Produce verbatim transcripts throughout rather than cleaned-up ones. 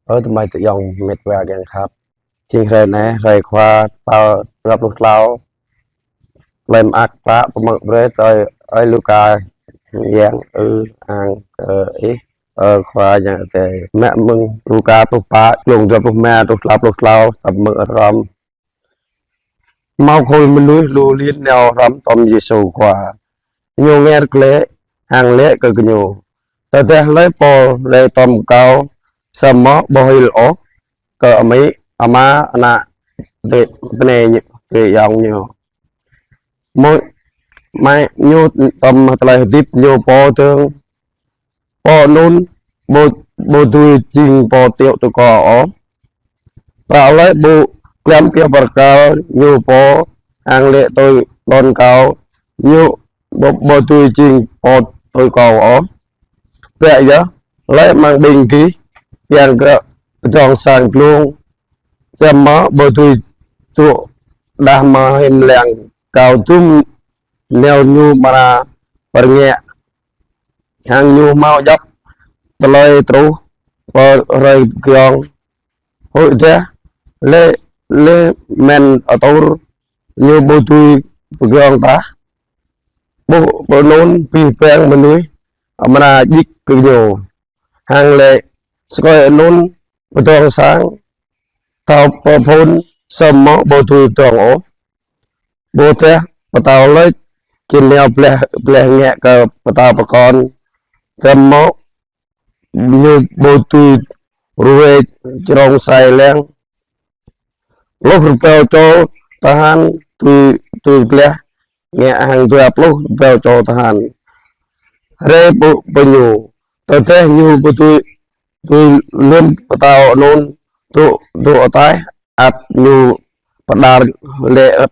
Ơ tơmai tơyŏng mĕt wa kiăng khăp. Jing hrơi anai, hrơi Khua tal dua pluh klâo. Tơlơi mơak klă pơmơ̆ng brơi tui ơi Luka yang ư ang kơ Ih, ơ Khua Yang Adai. Mơ̆ng Luka pluh pă, glông dua pluh rơma truh dua pluh klâo, ta pơmơ̆ng hrŏm. Hmâo khul mơnuih lu lin nao hrŏm tom Yêsu Khua. Ñu ngă klĕ hăng laĭ kơ gơñu: Tơdah hlơi pô rai tom Kâo, samơ̆ ƀu hil ôh kơ amĭ, ama, ană, adơi, bơnai ñu, adơi ayŏng ñu, mơ̆, amai ñu, tom tơlơi hơdip ñu pô dơ̆ng, pô anŭn ƀu, ƀu dưi jing pô tiŏ tui Kâo ôh. Pơ hlơi ƀu glăm kơyâo bơrkal ñu pô hăng laĭ tui lŏn Kâo, ñu ƀu, ƀu dưi jing pô tui Kâo ôh. Biă yơh, hlơi amăng ƀing gih kiăng kơ pơdrŏng sang glông, samơ̆ ƀu dưi tŭ đah mơ̆ng hiam lăng Kâo, dŭm nao ñu amra pơrơngiă, hăng ñu hmâo djŏp tơlơi truh pơ hrơi pơgiŏng. Huĭ dah, lĕ, lĕ mơ̆n atur ñu ƀu dưi pơgiŏng tah, ƀuh pơ anŭn abih bang mơnuih amra djik kơ ñu, hăng laĭ: Skơi anŭn pơdrŏng sang thâo pơphun, samơ̆ ƀu dưi pơdrŏng ôh. Ƀôdah pơtao laĭ: Či nao bleh, bleh ngă kơ pơtao pơkŏn, samơ̆ ñu ƀu dưi ruai črông sai lăng. Pluh rơbâo čô tơhan dưi, dưi bleh ngă hăng dua pluh rơbâo čô tơhan. Rai pơ, pơ ñu, tơdah ñu ƀu dưi, dưi lŏm pơtao anŭn dŏ, dŏ ataih, ăt ñu pơđar lĕ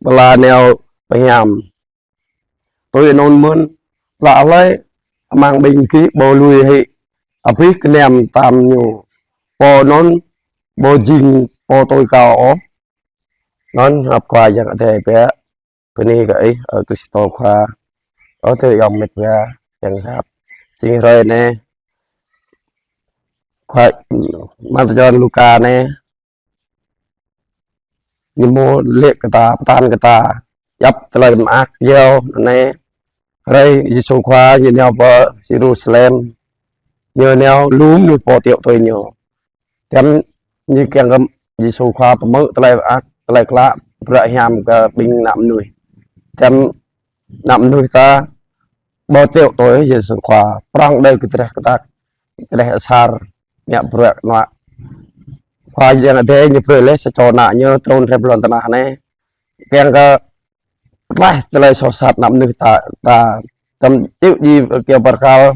pơala nao pơhiam. Tui anŭn mơ̆n, pơ hlơi amăng ƀing gih ƀu lui hĭ abih gơnam tam ñu, pô anŭn ƀu jing pô tui Kâo ôh. Anŭn hiăp Khua Yang Adai biă. Bơni kơ Ih, ơ Krist Khua. Ơ tơyŏng mĕt wa kiăng khăp. Jing hrơi anai, Khua, mơ̆ng tơlơi Luka anai, ñu mơ̆ laĭ kơ ta, pơtă kơ ta djŏp tơlơi mơak yơh. Anai, hrơi Yêsu Khua ñu nao pơ Yêrusalem, ñu nao lŏm ñu pô tiŏ tui ñu. Tơm ñu kiăng kơ Yêsu Khua pơmơ̆ tơlơi mơak, tơlơi klă, bruă hiam kơ ƀing ană mơnuih. Tơm ană mơnuih ta ƀu tiŏ tui Yêsu Khua, prŏng đơi kơ dreh kơtăk, dreh asar, ngă bruă kơnuă. Khua Yang Adai ñu brơi laih sa čô ană ñu trŭn rai ƀơi lŏn tơnah anai, kiăng kơ pơklaih tơlơi soh sat ană mơnuih ta, ta, tơm čư̆ ji kơyâo bơrkal,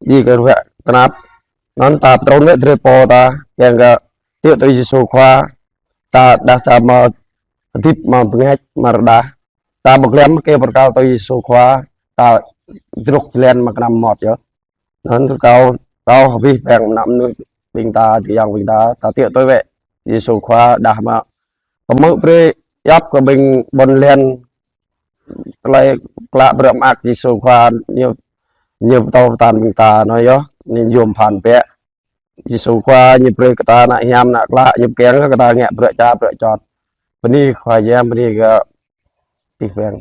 ji kơ ruă tơnap. Anŭn ta pơtrŭn wơ̆t drơi pô ta, kiăng kơ tiŏ tui Yêsu Khua, ta đah ta mơ̆ hơdip mơ̆ bơngač mơ̆ rơđah. Ta ƀu glăm kơ bơrkal tui Yêsu Khua, ta drŏk jơlan mơ̆ kơnăm mơmŏt yơh. Anŭn kâo, kâo abih bang ană mơnuih ƀing ta, tơyŏng ƀing ta, ta tiŏ tui wơ̆t Yêsu Khua đah mơ̆ pơmơ̆ brơi djŏp kơ ƀing ƀôn lan tơlơi klă bruă mơak Yêsu Khua ñu, ñu pơtô pơtăn ƀing ta anai yơh, ñu yôm phăn biă. Yêsu Khua ñu brơi kơ ta ană hiam ană klă, ñu kiăng kơ ta ngă bruă ča bruă čot. Bơni Khua Yang, bơni kơ abih bang.